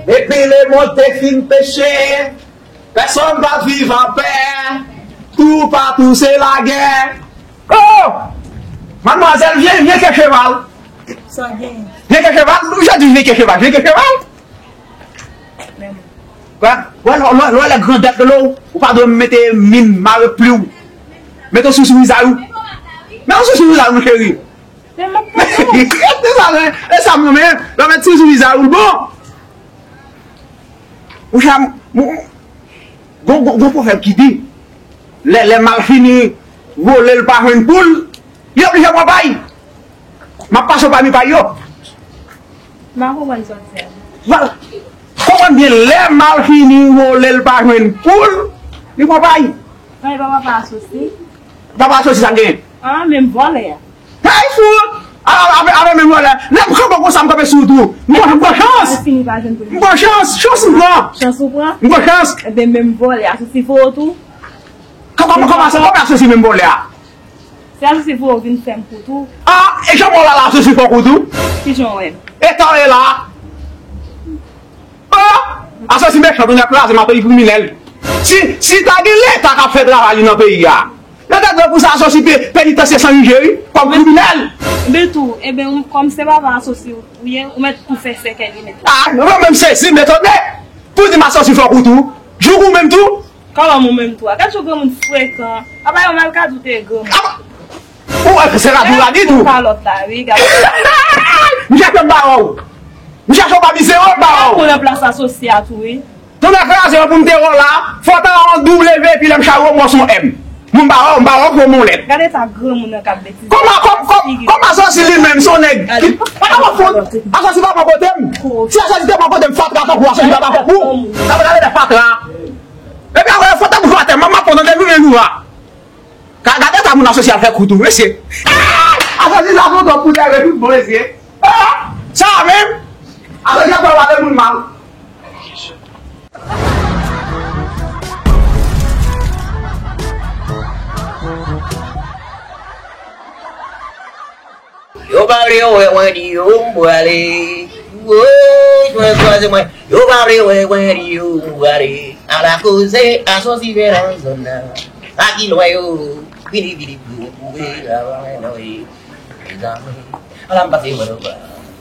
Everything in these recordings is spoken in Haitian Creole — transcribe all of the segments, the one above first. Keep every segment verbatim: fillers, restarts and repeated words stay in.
Depi lemond te fin peche, pèsonn pa t viv anpè, toupatou se lagè. Oh! Madmwazèl, vyen, vyen ke cheval. Sa gen? Vyen ke cheval, jodi vyen ke cheval, vyen ke cheval. Wè, wè, lè, lè, lè grandèt lolo, ou pa dwe mete min mare pli w. Mete w sou sou vizaj ou. Mete w sou sou vizaj ou, cheri. Se sa, men, e sa mwen menm, lè w met sou sou vizaj ou, l bon. Ou sa, gon, gon, gon pwovèb ki di, lè, lè malfini vole, l pa jwenn poul, li oblije pran pay. M ap pase w pami pay yo. M pa konprann sa w di a. Vwala. Konprann byen, lè malfini vole, l pa jwenn poul, li pran pay. An, e pa papa Asosi? Papa Asosi sa l genyen? An, menm vòlè a. Hey, fout! Avè, avè menm vòlè a. Lè m kanpe konsa, m kanpe sou wout ou. M pran, m pran chans. Malfini pa jwenn poul. M pran chans. Chans m pran. Chans ou pran? M pran chans. Enben, menm vòlè a, Asosi voye w tou. Kòman, kòman, kòman Asosi menm vòlè a? Se Asosi voye w vin fè m kou tou. Ah, e jan w wè w la la, Asosi fè w kou tou? Ki jan w wè m? E tan w ye la. Oh! Asosi mechan, tonnè kraze m, atò li kriminèl. Si, si ta gen Leta k ap fè travay li nan peyi a, yo ta dwe pouse Asosi pe-, penitansye San Jije, wi, kòm kriminèl. Men tou, enben, ou, kòm se papa Asosi ou ye, ou mèt tou fè sèkèy li mèt la. Ah, mwen menm sezi, m etone. Pou di m Asosi fè w kou tou. Jouk ou menm tou. Kòman mwen menm tou a? Gad jan granmoun frekan. Apa yo mal ka di w te granmoun. Ou wè se radyo la di tou. Kalòt la, wi, gad. M chache m ba w. M chache w pa mize w, m ba w. Ou nan plas Asosi a tou, wi. Tonnè kraze w pou m te wè w la. Fò w ta an W epi lè m chache w, m wè w se yon M. Mwen m ba w, m ba w pou yon lèt. Gade sa granmoun nan k ap betize. Kòman, kòm, kòm, kòm Asosi li menm, se yon nèg ki pa ka fout. Asosi pa pran kote m. Si Asosi te pran kote m, fatra tankou Asosi pa ta fè kou. Sa vle gade fatra. Epi apre, fò ta bouch atè, manman pon nan devoumen nou a. Ka gade ta moun Asosi al fè kou tou, mesye. Ah! Asosi sa fè twòp pou nève tout bon, mesye. Ah! Sa menm. Asosi ap fè wale moun mal. Yo pa vle wè mwen di yo m prale. Woy, mwen kraze mwen. Yo pa vle wè mwen di yo m prale. Ala koze Asosi fè nan zòn nan. Sa ki lwen yo. Vini, vini pou yo pwouve la mwen non e. Mezanmi. Ala m pase mwen yo pa.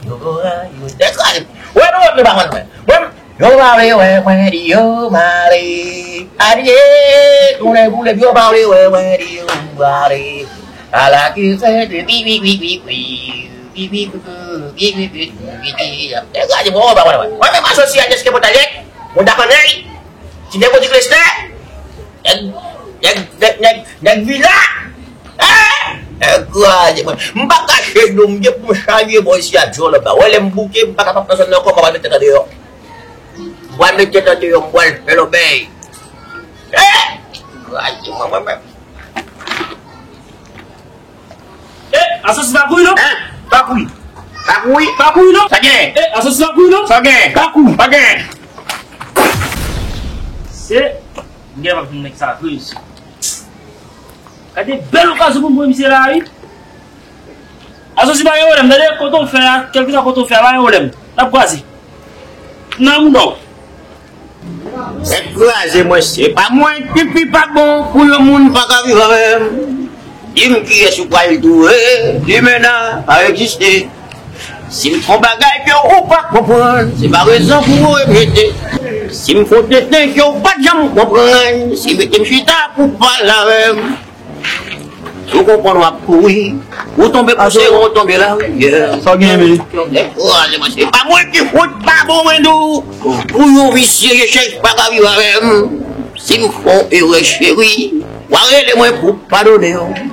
Yo pa yo. Yo kraze. Wè nou wè m pa konn mwen. Mwen Yo pa vle wè mwen di yo m ale. Adye, tounen boule, yo pa vle wè mwen di yo m ale. Ala ki fè de pi pi pi pi pi. Pi pi pi pi pi pi pi pi. Degaje mwen, yo pa vle wè. Mwen menm Asosi a deske potajè. Moun tapanèy. Ti nèg di Kristè. Nèg, nèg, nèg, nèg vila. Eh! Nèg kraze mwen. M pa kache nou, m gen pou m chaje bò isi a djòl anba. Wè lè m bouke, m pa kapab nan zòn nan ankò, m pa mete tèt an deyò. M pral met tèt an deyò, m pral fè lòbèy. Eh! Kraze mwen, mwen menm. Eh, Asosi pa kouri non. Eh, pa kouri. Pa kouri. Pa kouri non. Sa gen? Eh, Asosi pa kouri non. Sa gen? Pa kouri. Pa gen. Se, m gen pa pou nèg sa vre isi. Gade bèl okazyon pou m pran misye la wi. Asosi pa gen pwoblèm, tande, kote w fè a, kèlkeswa kote w fè a, pa gen pwoblèm. N ap kwaze. Nan moun non. Nèg kraze mwen, se pa mwen ki pi pa bon pou yon moun pa ka viv avè m. Di m kiyès ou pral touwe, demen nan pa egziste. Si m fè yon bagay ke ou pa konprann, se pa rezon pou ou regrete. Si m fè yon tenten ke ou pa t janm konprann, se mete m chita pou pale avè m. Si w konprann w ap kouri, ou tonbe pou sere, ou tonbe larivyè. Sa w gen, Emily? Nèg kraze mwen, se pa mwen ki fout pa bon mwen di w. Pou yon visye, je chèch pa ka viv avè m. Si m fè yon erè, cheri, w a rele mwen pou padone w.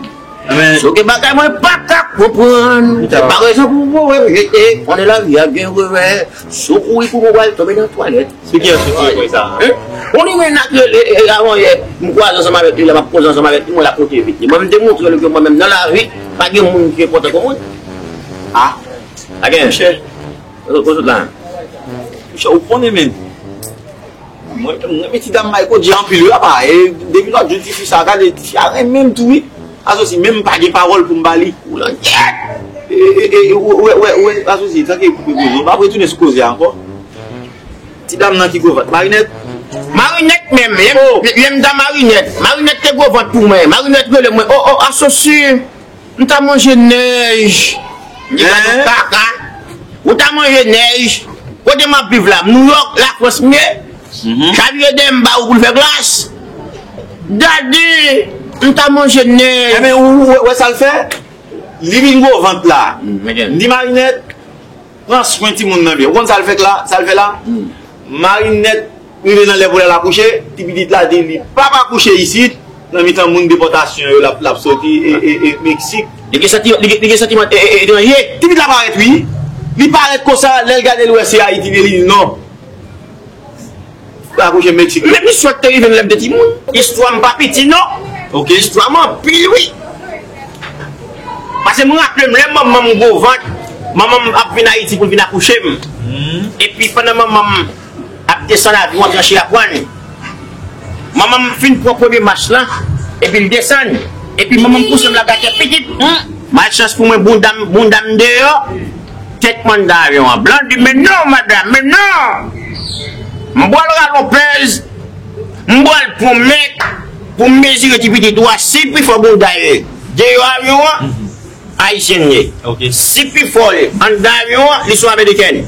Amèn. Si w gen bagay mwen pa ka konprann, se pa rezon pou mwen rejete. Konnen lavi a gen revè. Si w kouri pou mwen, w al tonbe nan twalèt. Se kiyès ou tire pou sa? Hein? On li men n ap rele, e, avan yè, m kwaze ansanm avèk li, lè m ap koze ansanm avèk li, mwen l ap monte vit. Mwen menm te montre l ke mwen menm nan lavi, pa gen moun ki enpòtan kon mwen. Ah, pa gen. Monchè. Kote w sot la? Monchè, ou konnen men. Mwen, mwen renmen ti dam Michael J anpil wi apa. E depi lòt jou tifi sa, gade tifi a renmen m tou wi. Asosi menm pa gen pawòl pou m ba li. Ou lan yèt. E, e, e, ou wè, wè, wè, Asosi, tanke koupe koze, ou pa retounen sou koze a ankò. Ti dam nan ki gwo vant, Marinèt? Marinèt menm, lè m, oh, lè m ta Marinèt. Marinèt te gwo vant pou mwen. Marinèt rele mwen, o, o, Asosi, m ta manje nèj. Li pa yon kaka. Ou ta manje nèj. Kote m ap viv la? Nouyòk, Lafrans m ye. Chavire dèyè m ba ou pou l fè glas. Dadi, m ta manje nèj. Enben, ou, ou wè sa l fè? Li vin gwo vant la. M di Marinèt, pran swen timoun nan byen. Ou konn sa l fè la? Sa l fè la? Marinèt rive nan lè pou l al akouche, ti pitit la di li p ap akouche isit, nan mitan moun depòtasyon yo l ap, l ap soti e, e, e Meksik. Li gen santiman, li gen, li gen santiman e, e, etranje. Ti pitit la parèt, wi. Li parèt konsa, lè l gade l wè se Ayiti li ye, li di non. Akouche Meksik. Menm istwa k te rive m lè m te timoun. Istwa m pa piti non. Ok. Istwa m anpil wi. Paske m raple m lè manman m gwo vant, manman m ap vin Ayiti pou l vin akouche m. Epi pandan manman m ap desann avyon an tranche aprann, manman m fin pran premye mach lan, epi l desann. Epi manman m pouse m la gate pitit. Malchans pou mwen, bounda m, bounda m deyò. Tèt mwen anndan avyon an. Blan di, men non, madanm, men non! M pral rale yon pèz, m pral pran mèt pou m mezire ti pitit ou a, si pi fò bounda ye deyò avyon an, ayisyen l ye. Si pi fò l anndan avyon an, li se yon amerikèn.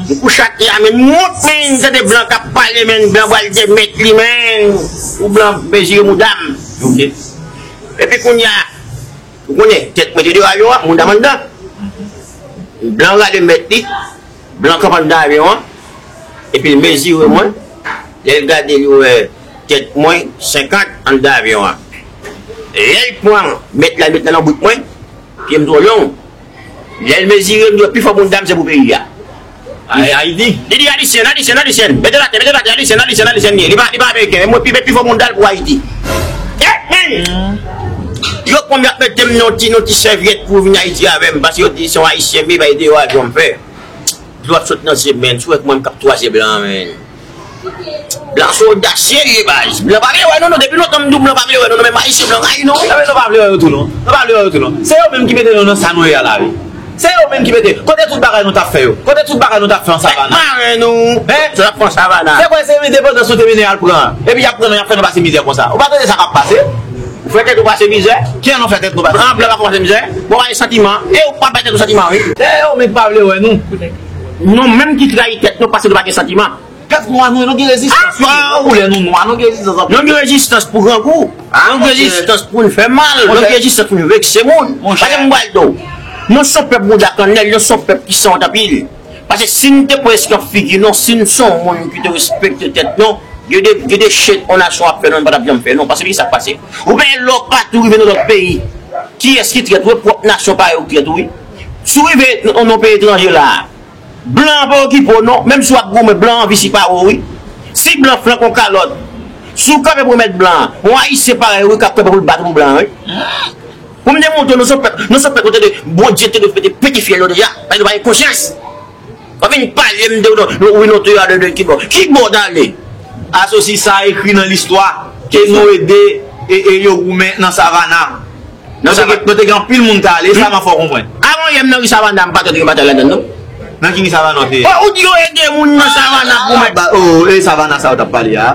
M kouche atè a, men m wont, men m tande blan k ap pale, men blan pral demèt li, men ou blan mezire mouda m. Epi kounye a, ou konnen, tèt mwen te deyò avyon an, mouda m anndan. Blan rale mèt li, blan kanpe anndan avyon an, epi l mezire mwen. Lè l gade, li wè tèt mwen senkant anndan avyon an. Lè l pran mèt la, l met nan lanbrit mwen, pye m twò long. Lè l mezire m, li wè pi fò bounda m se pou peyi a. Ay, Ayiti. Li di, Ayisyen, Ayisyen, Ayisyen, mete l atè, mete l atè, Ayisyen, Ayisyen, Ayisyen li ye. Li pa, li pa ameriken, men mwen pi, pi fò moun dal pou Ayiti. Eh, men! Yo konn ap mete m nan ti, nan ti sèvyèt pou vin Ayiti avè m, paske yo di se yon Ayisyen, men bay deyò avyon m fè. Dlo ap sot nan zye m, men, sou wè kòman m k ap twaze blan, men. Blan se odasye li ye, baz. Blan pa vle wè nou, non. Depi lontan m di w blan pa vle wè nou, non, men Ayisyen blan rayi nou, wi. Non, men nou pa vle wè yo tou, non. Nou pa vle wè yo tou, non. Se yo menm ki mete nou nan sa nou ye a la, wi. Se yo menm ki mete. Kote tout bagay nou t ap fè yo? Kote tout bagay nou t ap fè an Savannah? Tèt mare nou. Hein? Sa t ap fè an Savannah. Se kwè se endepandans nou te mennen al pran? Epi y ap pran nou, y ap fè nou pase mizè konsa. Ou pa tande sa k ap pase? Ou fè tèt ou pase mizè? Kijan nou fè tèt nou pase mizè? An blan pa fè w pase mizè? Bon, pa gen santiman. E ou pa bay tèt ou santiman, wi. Se yo menm ki pa vle wè nou. Nou menm ki trayi tèt nou paske nou pa gen santiman. Tèt nwa nou, nou gen rezistans. Wi, koulè nou nwa, nou gen rezistans anpil. Nou gen rezistans pou grangou. Nou gen rezistans pou n fè mal. Nou gen rezistans pou n vekse moun. Paske m pral di w, nou se yon pèp bouda kannèl, nou se yon pèp ki sanwont anpil. Paske si n te pran eskanp figi nou, si n se yon moun ki te respekte tèt nou, gen de, gen de shit yon nasyon ap fè nou, nou pa t ap janm fè non. Paske ki sa k pase? Ou pa wè lè w pati w rive nan lòt peyi, kiyès ki trèt ou? Pwòp nasyon pa yo ki trèt ou, wi. Si w rive nan, nan peyi etranje la, blan an pa okipe w non, menm si w ap goumen, blan an anvi sipare w, wi. Si blan flanke yon kalòt, si w kanpe pou remèt blan an, yon Ayisyen parèy ou, wi, k ap kanpe pou l bat ou pou blan an, wi. Pou m demontre w, nou se yon pèp, nou se yon pèp, nou tande, Bondye te dwe mete pete fyèl nou deja, paske nou pa gen konsyans. W ap vin pale m de, de, de, wi, nou te ale de kibò. Kibò w t ale? Asosi, sa ekri nan listwa ke nou ede e, e yo goumen nan Savannah. Nou te gen, nou te gen anpil moun t ale, sa m ap fè w konprann. Avan yè m nan ri Savannah, m pa tande gen batay ladann, non. Nan ki ri Savannah w te ye? Oh, ou di yo ede moun nan Savannah goumen. Ba, oh, e Savannah sa w t ap pale a?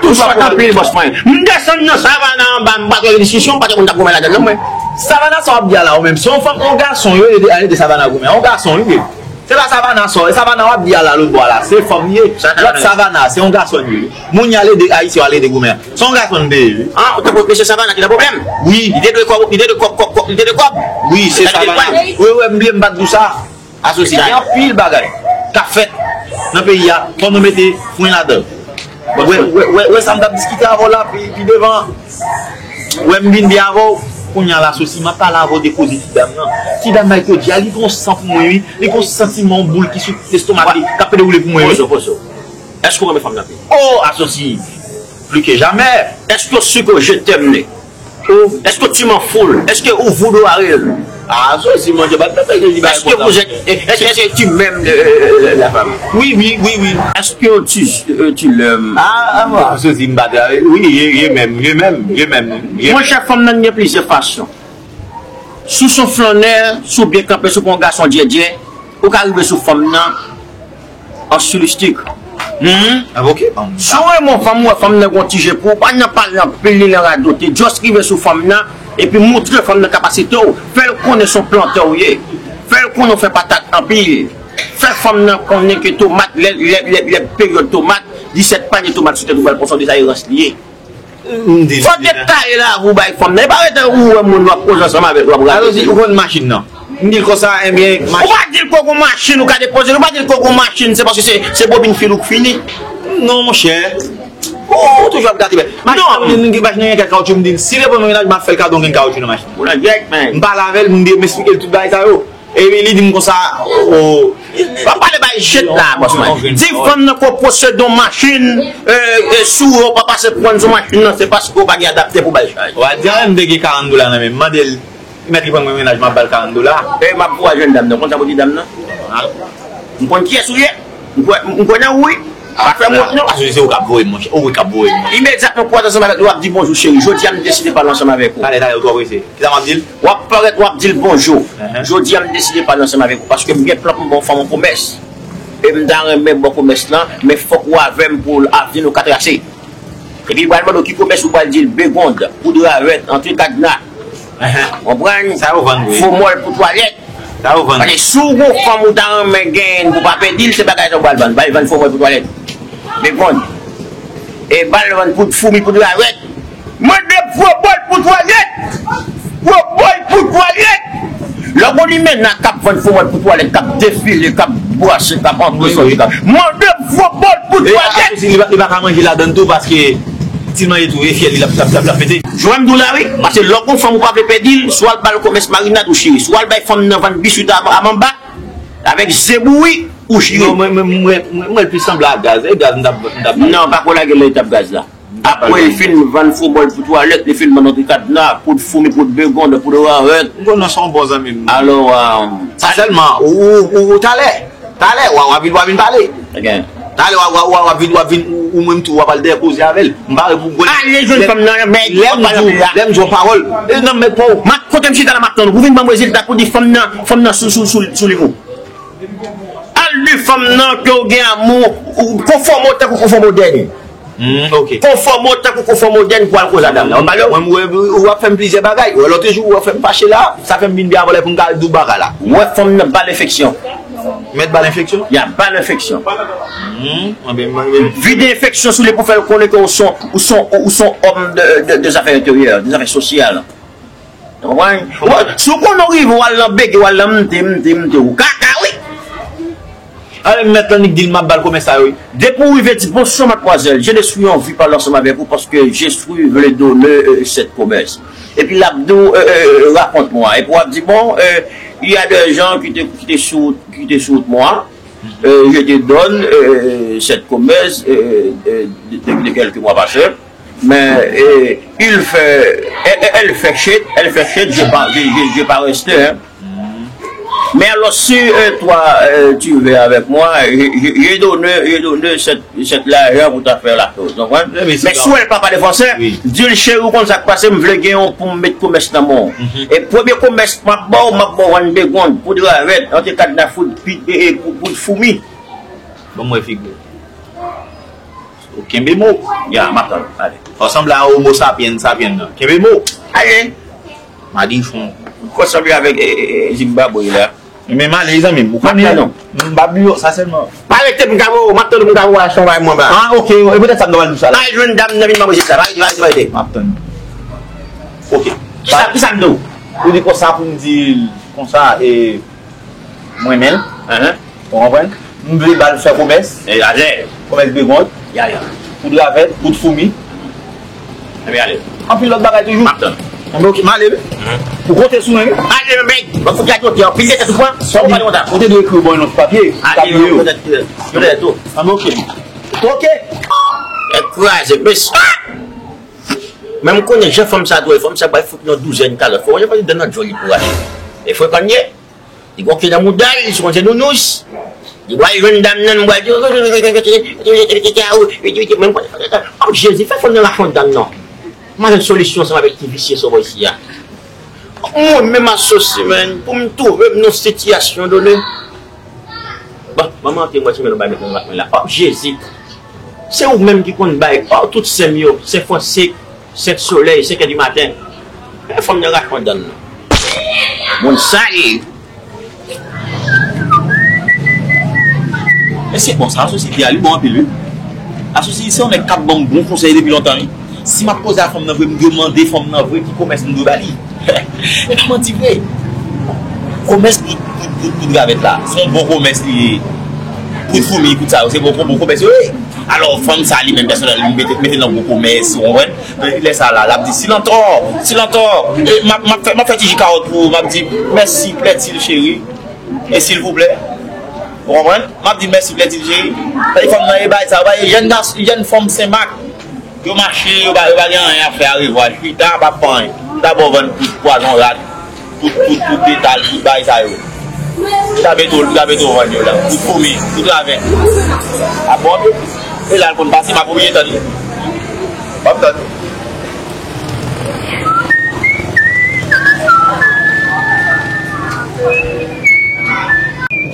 Ou sòt anpil, bòs mwen. M desann nan Savannah anba, m pa t wè diskisyon, m pa t wè moun t ap goumen ladann, non, mwen. Savannah sa w ap di a la, ou menm? Se yon fanm, yon gason, yo ede, al ede Savannah goumen. Yon gason, wi. Se pa Savannah sa w, e Savannah w ap di a la, lòt bò a la. Se fanm li ye. Lòt Savannah, se yon gason li ye. Moun y al ede, Ayisyen yo al ede goumen an. Se yon gason li te ye, wi. Ah, ou te kwè ke se Savannah ki nan pwoblèm? Wi. Li te dwe kòb, li te dwe kòb, kòb, kòb, li te dwe kòb. Wi, se Savannah. Wi, wi, m bliye m pa t di w sa. Asosi, gen anpil bagay k ap fèt nan peyi a, fò nou mete fren ladan. Wè, wè, wè, wè sa m t ap diskite avè w la pi, pi devan. Wè m vin byen avè w. Kounye a la, Asosi, m ap pale avè w de koze ti dam nan. Ti dam Michael J a, li gon san pou mwen, wi. Li gon santiman yon boul ki sou lestomak li, k ap dewoule pou mwen, wi. Pozo, pozo. Èske w renmen fanm nan anpil? Oh, Asosi, plus que jamais. Èske w si ke je t'aime li? Ou, èske tu m'en fous? Èske ou voudou a rèl? Ah, Asosi, manje bat nan peyi li bay. Èske vous êtes, èske, èske tu m'aimes, euh, euh, euh, la femme? Wi, wi, wi, wi. Èske tu, euh, tu l'aimes? Ah, ah, bon, Asosi, m pa ta, wi, ye, ye menm, ye menm, ye menm, ye menm. Monchè, fanm nan gen plizyè fason. Si w se yon flannè, si w byen kanpe, si w pa yon gason djèdjè, ou ka rive sou fanm nan, an stilistik. Hmm? Ah, ok, bon. Si w renmen yon fanm, ou wè fanm nan gen yon ti je pou ou, pa nan pale anpil, li nan radote. Just rive sou fanm nan, epi montre fanm nan kapasite w. Fè l konnen se yon plantè w ye. Fè l konnen w fè patat anpil. Fè fanm nan konnen ke tomat, lè, lè, lè, lè peryòd tomat, disèt panye tomat sou tèt ou pral pran, se yon dezayerans li ye. Fò w te kale lavi w bay fanm nan. E pa rete ou wè moun w ap koze ansanm avè l, w ap radote. Alò, si ou konn machin nan. M di l konsa, ebyen, machin. Ou pa di l ke w gen yon machin, ou ka depoze l, ou pa di l ke w gen yon machin, se paske se, se bobin fil ou k fini. Non, monchè. Ou, ou toujou ap gate bèl. Machin nan, m di l, m gen machin nan gen kèk kawoutchou, m di l, si l pran menaj, m ap fè l kado yon grenn kawoutchou nan machin. Ou nan gèt, men. M pale avè l, m di, m eksplike l tout bagay sa yo. Epi li di m konsa, o. Pa pale bay jet la, bòs man. Di fanm nan ke w posede yon machin, e, e, si w pa pase pran sou machin nan, se paske w pa gen adaptè pou bay chaj. Ou a di, a, m te gen karant dola nan men m, mande l, mèt li pran mwen mennaj, m ap ba l karant dola. E m ap voye jèn dam nan, konn sa pou di dam nan? M konn kiyès ou ye. M kwè, m kwè nan ou, wi. Pa fè m wont, non. Paske se ou k ap voye m, monchè. Ou wi k ap voye m. Imedyatman pou w antre ansanm avèk li, w ap di, bonjou, cheri. Jodi a, m deside pale ansanm avèk ou. Talè, talè, ou twò prese. Kisa m ap di l? W ap parèt, w ap di l bonjou. Jodi a, m deside pale ansanm avèk ou paske m gen plan pou m ba w fanm yon komès. E m ta renmen ba w komès lan, men fòk ou avè m pou avni nou ka trase. Epi, li pral mande w ki komès ou pral di l, begonn, poud rawèt, antre kadna. Konprann? Sa yo vann, wi. Fòmòl pou twalèt. Sa yo vann. Paske si w gon fanm ou ta renmen genyen pou pa pèdi l, se bagay sa w pral vann. Ba l vann fòmòl pou twalèt. Begonn. E ba l vann poud foumi, poud rawèt. Mande fòmòl pou twalèt. Fòmòl pou twalèt. Lè w gon limena k ap vann fòmòl pou twalèt, k ap defile, k ap brase, k ap antre sòti, k ap mande fòmòl pou twalèt. E a, a, li pa, li pa ka manje ladann tou paske si l manje tou, e fyèl li l ap, l ap, l ap, l ap pete. Jwenn m di w la, wi. Paske lè w gon fanm ou pa vle pèdi l, swa l ba l komès marinad ou chire, swa l bay fanm nan vann biswit a, a manba, avèk ze bouyi, ou chire. Non, mwen, mwen, mwen, mwen, mwen plis sanble a gaz. E gaz m t ap, m t ap bay. Non, pa ko lage l nan etap gaz la. Apre, li fin vann fòmòl pou twalèt, li fin vann antre kadna, poud foumi, poud begonn, poud rawèt. M konnen se yon bon zanmi m. Alò, a, sa sèlman, ou, ou, ou, ou talè. Talè, w a, w a vin, w a vin pale. Talè, w a, w a, w a, w a vin, w a vin, ou, ou menm tou, w a pral dèyè koze avè l. M pare pou gwen. Ale jwenn fanm nan, men lè m di w, lè m di w yon pawòl, e nan mèt pa w. M ap kote m chita la, m ap tann ou. Pou vin ban m rezilta, pou di fanm nan, fanm nan sou, sou, sou, sou li vou. Al di fanm nan ke w gen amou, ou konfòme w tankou konfò modèn. Hmm, ok. Konfòme w tankou konfò modèn pou al koze a dam nan. Ou pale w? Mwen, mwen, ou ap fè m plizyè bagay. Ou wè lòt jou, ou ap fè m fache la, sa fè m vin byen avè w pou m ka al di w bagay la. Ou wè fanm nan ba l enfeksyon. Mèt ba l enfeksyon? Ya, ba l enfeksyon. Hmm, anben, mwen, mwen. Vide enfeksyon sou li pou fè l konnen ke ou son, ou son, ou son òm de, de, de zafè enteryè, de zafè sosyal. Ou konprann? Ou konprann? Si w konnen w rive, w al nan bege, w al nan mte, mte, mte, ou kaka, wi. Ale m mèt lan, nik di l, m ap ba l komès sa yo, wi. Depi w rive, di, bonsoir, mademoiselle, je ne suis en vie parler ensemble avec vous parce que je suis vle donner, euh, cette commerce. Epi l ap di w, euh, euh, raconte-moi. Epi w ap di, bon, euh, il y a des gens qui te, qui te sous, qui te sous moi. Euh, je te donne, euh, cette commerce, euh, euh, de, de, de quelques mois passés. Mais, euh, il fait, elle, elle, elle fait shit, elle fait shit, je pas, je, je, je pas resté, hein. Mais alors, si, euh, toi, euh, tu veux avec moi, je, je, je donne, je donne cette, cette l'argent pour te faire la chose, tu comprends? Mais si elle parle pas de français, di l, cheri, ou konn sa k pase, m vle gen yon pou m met komès nan men w. E premye komès m ap ba w, m ap ba w vann begonn, poud rawèt, antre kadna, poud, pi- e, e, pou- poud foumi. Ban m wè figi w. Ou kenbe mo. Ya, m ap tann. Ale. Ou sanble a homo sapyen, sapyen nan. Kenbe mo. Ale. Madichon. Ou sanble avèk, e, e, e, Zimbabwe la. Men m ale, zanmi m. Ou konnen, m pa bliye w, sa sèlman. Pa rete pou m ka voye w, m ap tann pou m ka voye w achte yon bagay mwen ba. Ah, ok. E poutèt sa m ta pral di w sa la. Pa jwenn dam nan vin ban mwen sa. Pa rete, pa rete, pa rete. M ap tann. Ok. Kisa, kisa m di w? Ou di konsa pou m di l konsa, e, m renmen l. Ou konprann? M vle ba l fè komès. E, alè. Komès begonn. Ya, ya. Poud ravèt, poud foumi. Ebyen, ale. Anpil lòt bagay toujou. M ap tann. Anben, ok, m ale, wi. Ou konte sou mwen, wi. Ale, men, men, mwen fout gade kote, anpil de tèt ou pran, sa ou pale kontan. Ou te dwe ekri w bò yon lòt papye, ou ta bliye yo. Anben, ok. Ok. E kraze, mesye. Men m konnen jan fanm sa dwe, fanm sa bay fout yon douzèn kalòt. Fò w jan fè dan nan djòl li pou rache. E frekan l ye. Li gon ke nan mouda l, li sou konn se nounous. Li pral jwenn dam nan, li pral di, oh, Jezi, fè fanm nan rache yon dam nan. M a jwenn solisyon ansanm avèk ti visye sa w wè isi a. Mwen menm asosye, man, pou m twouve m nan sitiyasyon done. M Manman antre, m wè ti men nou bay met nan rat mwen la. Oh, Jezi! Se ou menm ki konn bay. Oh, tout sen m yo, sen Fwansik, sen Solèy, senk è di maten. E fanm nan rat mwen dan nan. Moun sal! Mesye, bon, sa asosi te a, li bon anpil, wi. Asosi se yon nèg k ap ban m bon konsèy depi lontan, wi. Si m ap koze a fanm nan vre, m dwe mande fanm nan vre ki komès m dwe ba li. E pa manti vre. Komès tout, tout, tout, tout gavèt la. Se yon bon komès li ye. Tout foumi, tout sa yo, se bon, bon komès yo ye. Alò, fanm sa li menm pèsonèl, li mete, mete nan gwo komès, ou konprann? Lè sa la, l ap di, Silantò, Silantò, e, m ap, m ap fè, m ap fè ti ji kawòt pou ou, m ap di, mèsi, plètil cheri, e silvouplè. Ou konprann? M ap di, mèsi, plètil cheri. Sa di fanm nan, e bay sa, bay, jèn gason, jèn fanm Sen Mak, yo mache, yo pa, yo pa gen anyen a fè, arevwa, chita, pa fè anyen. Dabò vann tout pwazon rat. Tout, tout, tout detal, tout bagay sa yo. Li ta mete w, li ta mete w vann yo la. Tout foumi, tout ravèt. A bon, e la l konn pase, m ap oblije tann li. M ap tann.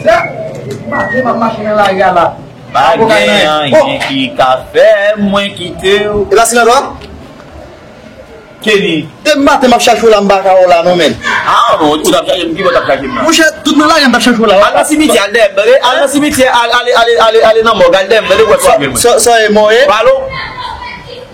Sa, mache, m ap mache nan lari a la. Pa gen anyen ki ka fè mwen kite w. E pa Silantò? Kenny. Depi maten m ap chache w la, m pa ka wè w la non, menn. Ah, non, ou t ap chache m, ki bò w t ap chache m la? Monchè, tout nan lari a m t ap chache w la. Al nan simityè, al dèyè m, tande? Al nan simityè, al, ale, ale, ale, ale nan mòg, al dèyè m, tande? Ou wè twòp menm. Sa, sa e mò ye? Balo.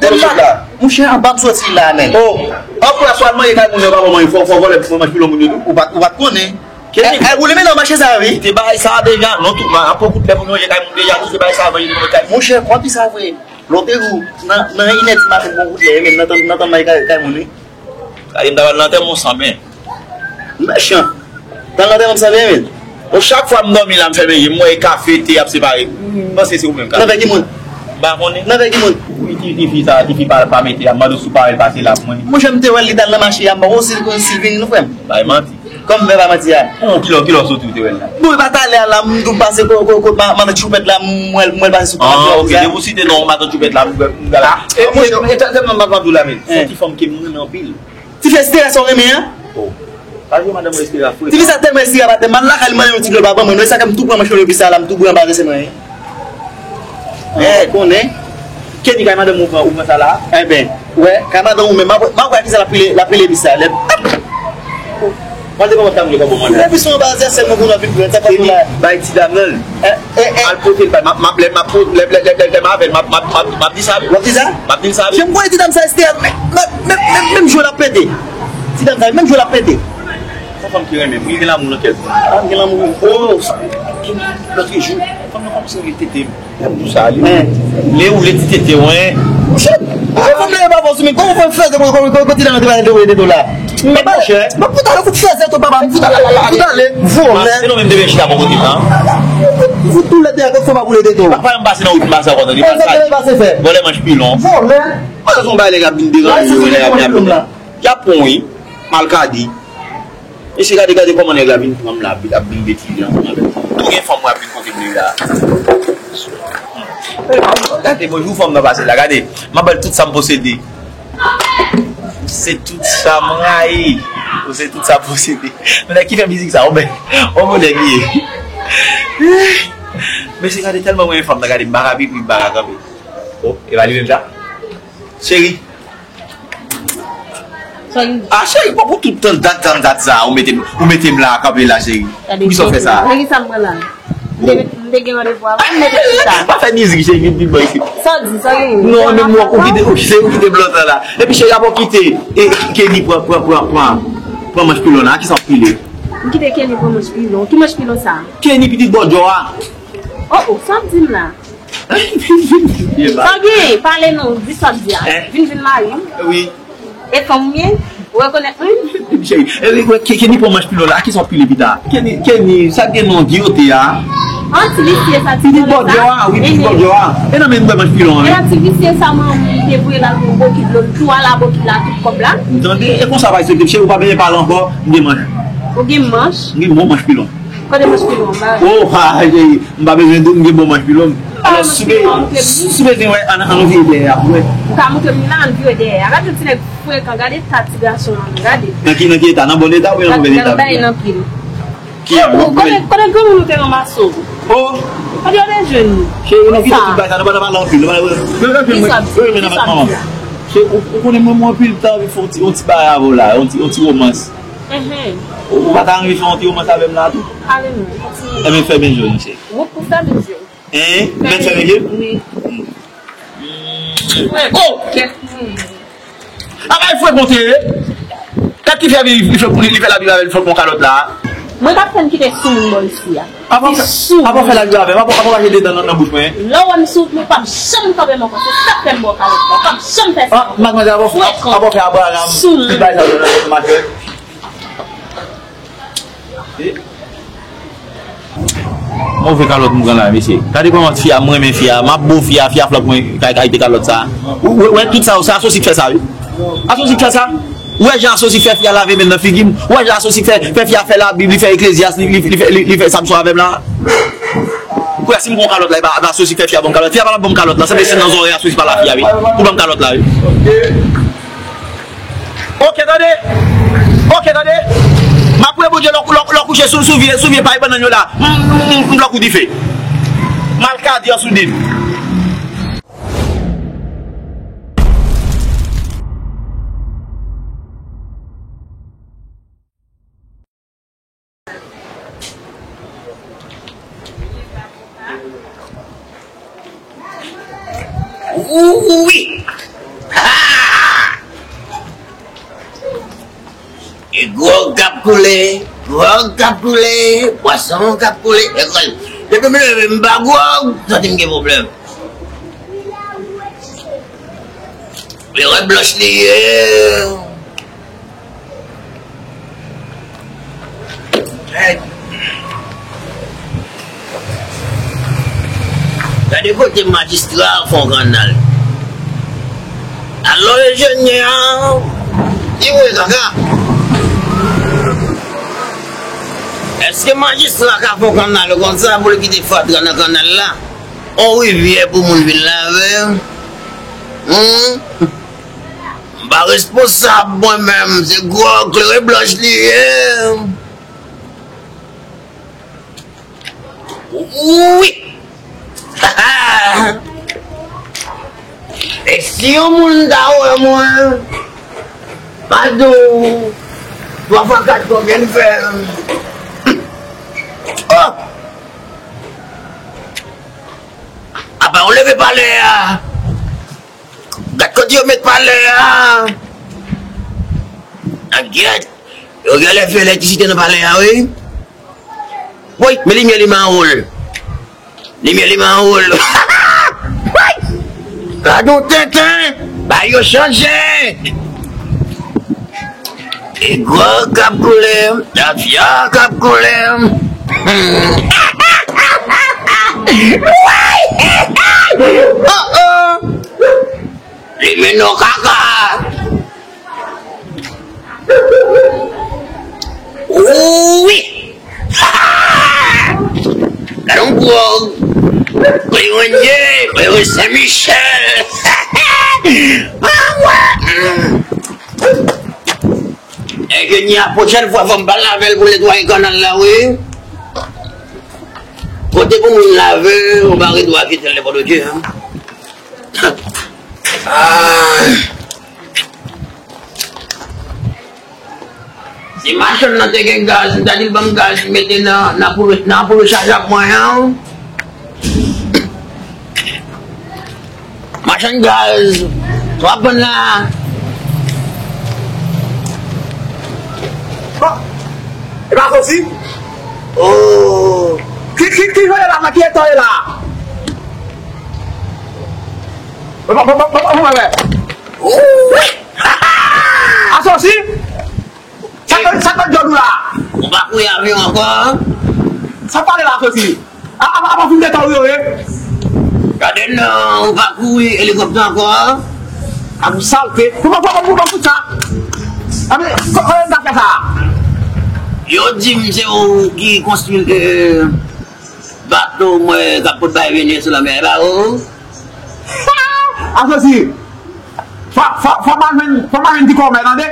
Depi maten, monchè, anba m soti la, menn. Oh, anpwa swa al manje kay moun yo, pa bon manje, fò, fò vòlè, fò manje pilon moun yo tou. Ou pa, ou pa t konnen. Kenny. E, e, ou li menm nan mache sa, wi. Te bagay sa deja, non, tout, ma, apre kout lè moun yo manje kay moun deja, tou se bagay sa, manje kay moun. Monchè, konn ki sa vre. Lè w te di w, nan, nan inèdi maten, bon kout lè, men nan tan, nan tan m al kay, kay moun, wi. Gade, m ta pral nan antèman w san byen. Mechan. T al nan antèman m san byen, men. Bon, chak fwa m dòmi la, m fèmen je m, m wè e kafe, te y ap separe. M panse se ou menm, kafe. Nan vè ki moun? M pa konnen. Nan vè ki moun? Wi, ti, tifi sa, tifi pa, pa mete a, m mande w si w pa wè l pase la pou mwen. Monchè, m te wè l, li t al nan mache a, m pa konn si, si l vini, non, frè m. Bay manti. Kòman m fè pa manti a? Bon, kilè, kilè w soti ou te wè l la? Bon, e pa talè a la, m tou pase ko-, ko-, kot ma-, matant Choupèt la, m wè l, m wè l pase sou pye a. Ah, ok. Depi w site non matant Choupèt la, m, m gade. Ah, e, e, e, tèlman m ap di w la, men. Se yon ti fanm ke m renmen anpil. Tifi Estera sa w renmen an? Oh. Pa jwe madanm Estera, frè. Tifi sa tèlman Estera pa tèlman. M al lakay li mande yon ti dlo pa ban mwen, non, e sa fè m tou pran manch yon bis sa la, m tou bwè anba zèsè mwen. Eh, konnen. Kenny, kay madanm ou pran, ou pran sa la? Enben, wè, kay madanm ou menm, m ap, m ap wè kisa l ap rele, l ap rele bis sa, lè. Mande kòman ta moule kòman la. Lè bis ou anba zèsè mwen pou nou vin pran, sa pa pou la. Kenny, bay ti dam nan. Eh, eh, eh. Al pote l, bay, m ap, m ap, lè, m ap, lè, lè, lè, lè m avè l, m ap, m ap, m ap, m ap di sa, wi. W ap di sa? M ap di l sa, wi. Jan m konnen ti dam sa, Esther, men, men, men, men, menm jou l ap pete. Ti dam sa, menm jou l ap pete. Yon fanm ki renmen m, li gen lanmou nan kè l. Ah, m gen lanmou. Oh, lòt jou, fanm nan kòmanse rele tete m. Lè m di w sa, li. Lè ou vle ti tete w, en. Monchè, fanm nan yo pa bon sou men. Kòman fè fè, kòman, kòman, kòman ti dam nan te pale de, de, de la? Men monchè. M ap fout ale, fout fè zè tou, papa, m fout ale, fout ale. Vòlè. Se nou menm te vin chita bò kote m nan. Fout tou lè de a, kot fò m ap boule de tou. Pa, pa, m pase nan wout, m pase ankò, tande. Sa te pase fè. Vòlè manch pilon. Vòlè. Mwen se yon bagay nèg ap vin deranje yo, nèg ap vin ap. Japon, wi. Malkadi. Mesye, gade, gade kòman nèg la vin pran m la, ap vin betize ansanm avè m. Tou gen fanm mwen ap vin kote m deja. Gade, bonjou fanm nan pase la, gade. M ap ba l tout sa m posede. Se tout sa m rayi. Ou se tout sa m posede. Men nèg ki fè mizik sa, on men, on bon nèg li ye. Mesye, gade tèlman mwen fanm nan, gade, m pa ka pipi, m pa ka kanpe. Oh, e pa li menm sa? Cheri. Sa ki di? Ah, cheri, bon, pou tout tan dat, tan dat sa, ou mete m, ou mete m la, kanpe la, cheri. Poukisa w fè sa? Nan ki sa m pran la? M te, m te gen randevou avan, m mete chita. Pa fè mizik, cheri, vin, vin bò isit. Sa w di, sa ki di? Non, men mwen, ou kite, ou, cheri, ou kite blan sa la. Epi, cheri, apre w kite, e, Kenny pran, pran, pran, pran, pran manch pilon la, a kisa w pile? M kite Kenny pran manch pilon. Ki manch pilon sa? Kenny pitit bòdjò a. Oh, oh, sa w ap di m la? Sa w gen? Pale non, di sa w ap di a. Vin, vin mari m. Wi. E fanm ou ye? Ou rekonèt mwen? Cheri, e, e, e, Ke-, Kenny pran manch pilon la. A kisa w ap pile pita? Kenny, Kenny, sa gen non, giyote a. An ti visye sa, ti pitit bòdjò a, wi, pitit bòdjò a. E nan men m pran manch pilon an, wi. E la ti visye sa, manman m te voye l al pran bokit dlo, l tou al a bokit la, tout kòb la. M tande, e konsa pa aksepte, cheri, ou pa bezwen pale ankò, m gen manch. Ou gen manch? M gen bon manch pilon. Kote manch pilon an, ba? Oh, ha, cheri, m pa bezwen di w, m gen bon manch pilon. Alò, si w be-, si w bezwen wè, ann, ann nou vire dèyè a pou wè. Ou ka montre m la, ann vire dèyè a. Gade yon ti nèg frekan, gade eta ti gason an, gade. Nan ki, nan ki eta? Nan bon eta oubyen nan move eta? Gade, bay nan pye l. Kote, kote granmoun ou te ranmase w? Oh! Kote yo te jwenn ou? Cheri, nou kite tout bagay sa, nou pa nan pale anpil, nou pa nan pale anpil. Yo, yo jwenn mwen, yo jwenn mwen nan bat manman. Cheri, ou, ou konnen mwen, mwen anpil tan anvi fè yon ti, yon ti bagay avè w la, yon ti, yon ti womans. Ou, ou pa ta anvi fè yon ti womans avè m la tou? Ale non, kontinye. Ebyen, fèmen je w, cheri. Wout pou fèmen je w. Hein? Ou mèt fèmen je? Wi. Oh! Kèt mwen. Apa l frekonte? Kèt ki fè li, li fè, li fè labib avè l, li fè l pran kalòt la. Mwen p ap fè n kite soumoun bò isi a. Apa fè, apa fè labib avè m, apa, apa mache dedan nan, nan bouch mwen. Lè w wè m sou, mwen p ap janm kanpe m ankò. Se sa k fè m ba w kalòt la. W p ap janm fè sa. Ah, madmwazèl, apa, apa fè Abraham, li bay sa nan, nan, nan, nan, Move kalòt m pran la, mesye. Gade kòman fi a, m renmen fi a. M ap bo fi a, fi a flank mwen, kay, kay te kalòt sa. Ou wè, wè, tout sa, se Asosi k fè sa, wi. Asosi k fè sa. Ou wè jan Asosi fè fi a lave men l nan figi m. Ou wè jan Asosi fè, fè fi a fè labib, li fè Eklezyas, li, li, li fè, li, li fè Samson avè m la. Ou kwè si m pran kalòt la, e pa, e pa Asosi k fè fi a ban m kalòt. Fi a pa t ap ban m kalòt la, sanble se nan zòrèy Asosi pale a fi a, wi. Pou ban m kalòt la, wi. Ok, tande. Ok, tande. M ap priye Bondye lè w, lè w, lè w kouche sou, sou vye, sou vye pay bannann yo la. M, m, m, m blòk ou dife. Malkadi an soudin. Wi! Ha! E gwòg k ap koule, gwòg k ap koule, pwason k ap koule. Depi m leve m pa gwòg, santi m gen pwoblèm. Erè blanch li ye. Gade kote majistra fè yon kannal. Alò enjenyè an, li voye kaka. Èske majistra ka fè yon kannal konsa pou l kite fatra nan kannal la? On rivyè pou moun vin lave? Hmm? M pa responsab mwen menm, se gwo klere blanch li ye. Wi! E si yon moun ta wè mwen, pa di w twa fwa kat konbyen l fè. Oh! Apa w leve palè a? Gad kote yo met palè a. Agyèt. Yo genlè fè elektrisite nan palè a, wi. Woy, men limyè li mawon. Limyè li mawon. Woy! Gad yon tenten. Bagay yo chanje. E gwòg k ap koule, tafya k ap koule. Oh, oh. Li mennen w kaka. Wi. Gade yon gwòg. Kwe yo nye, kwe yo Sen Michèl. Ah, wè. Enjenyè a, pwochèn fwa, fò m pa lave l pou netwaye kannal la, wi. Kote pou moun lave, ou pa gen dwa kite l nenpòt kote, hein. Ah. Si machann nan te gen gaz, m ta di l ban m gaz, mete nan, nan pou, nan pou rechajab mwen an. Machann gaz, w ap vann la? Bon, e pa Asosi? Oh. Ki, ki, ki jan w ye la, nan ki eta w ye la? Bon, bon, bon, bon, bon, bon, bon. Asosi? Sa k, sa k nan djòl ou la? Ou pa kouri avyon ankò? Sa pale la, Asosi? A, a, apa fim de tan ou yo ye? Gade non, ou pa kouri elikoptè ankò? A, ou salte. Kouman, kouman, kouman fout sa? A, men, kò, kò, ta fè sa? Yo di m se ou ki konstwi, euh, bato mwen k ap pot bay vini sou lanmè, e pa ou? Asosi! Fò, fò, fò m al jwenn, fò m al jwenn ti kòmè, tande?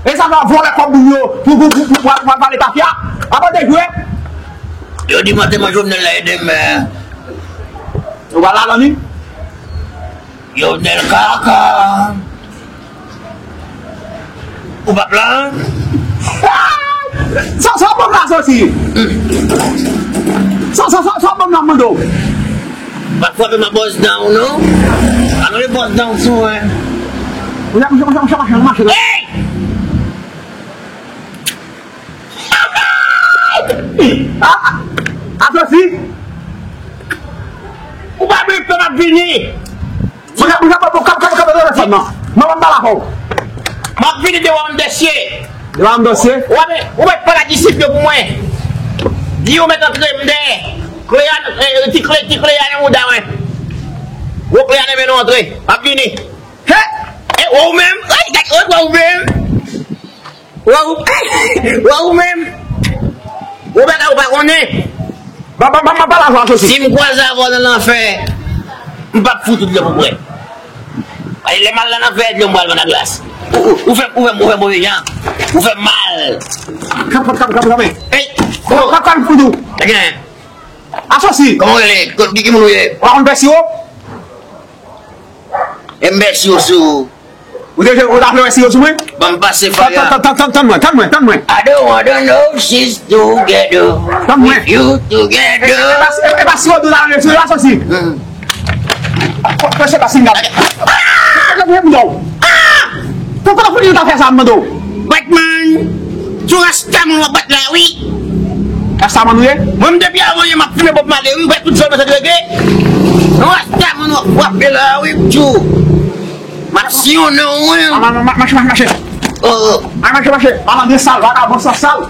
E sa fè w vòlè kòb moun yo pou, pou, pou, pou, pou, pou al pale tafya? Apa w te jwe? Yo di m antèman Jovenel la e demen. Ou pa la, Lani? Jovenel kaka. Ou p ap la? Sa, sa w ap ban m la, Asosi? Sa, sa, sa, sa w ap ban m la, m mande w? Pa frape m ak bòs dan w, non. Alò, le bòs dan w sou mwen. Ou ap mache, ou ap mache, ou ap mache, ou ap mache. Hey! Ah, Asosi. Ou pa bliye pè m ap vini. Mwen ap, mwen ap, mwen ap, mwen ap, mwen ap, mwen ap, mwen ap pale avè w. M ap vini devan yon dosye. Devan yon dosye? Ou ap, ou mèt pale a disip yo pou mwen. Di yo mèt antre m dèyè. Kle a, eh, ti kle, ti kle a nan mouda mwen. Gwo kle a nan men nou antre. M ap vini. He! E ou menm? Ay, gad, ou menm? Waw, waw, ou menm, ou bagay ou pa konnen. Ba, ba, ba, ba, ba lajan, Asosi. Si m kwaze avè w nan lanfè, m p ap fout ou dlo pou bwè. Ay, lè m al nan lanfè, dlo m pral vann ak glas. Ou, ou, ou fè, ou fè, ou fè move jan. Ou fè mal. Kap, kap, kap, kap, kap. Ey, bon. Kap, kap, fout ou. Asosi. Kòman w rele? Ki, ki moun ou ye? Ou pa konn pèsi w? M pèsi w sou. Ou te, ou ta vle wè si yo sou mwen? Ban m pase faya. Tann, tann, tann, tann, tann mwen, tann mwen, tann mwen. I don't wanna know if she's together. Tann mwen. If you together. E pa, e pa si yo dou la, se la sòsi. Fò se pa singal. Ah! Tann mwen, bouda. Ah! Tann, tann, fò yo ta fè sa, m mande w. Batman. Sou rasta moun w ap bat la, wi. Rasta moun ou ye? Mwen, m depi avan yè, m ap fimen Bob Marley, wi. Ou wè tout zòn mwen se rege. Rasta moun w ap frape la, wi, m tjou. M ap siyonnen w, wi. A, ma, ma, ma, mache, mache, mache. Oh, oh. A, mache, mache. Malandren sal, vagabon sal, sal.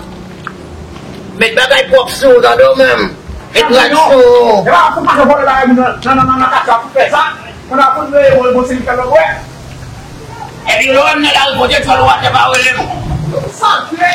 Met bagay pwòp sou ou, tande w menm. Met rad sou ou. E pa pou mache vòlè bagay moun nan, nan, nan, nan, nan katye a pou fè sa. Moun ap fout veye, bon, bon, se li fè lòt, wè. Epi lè w wè m nan lari, kote tchòl ou atè, pa rele m. Sal, tire.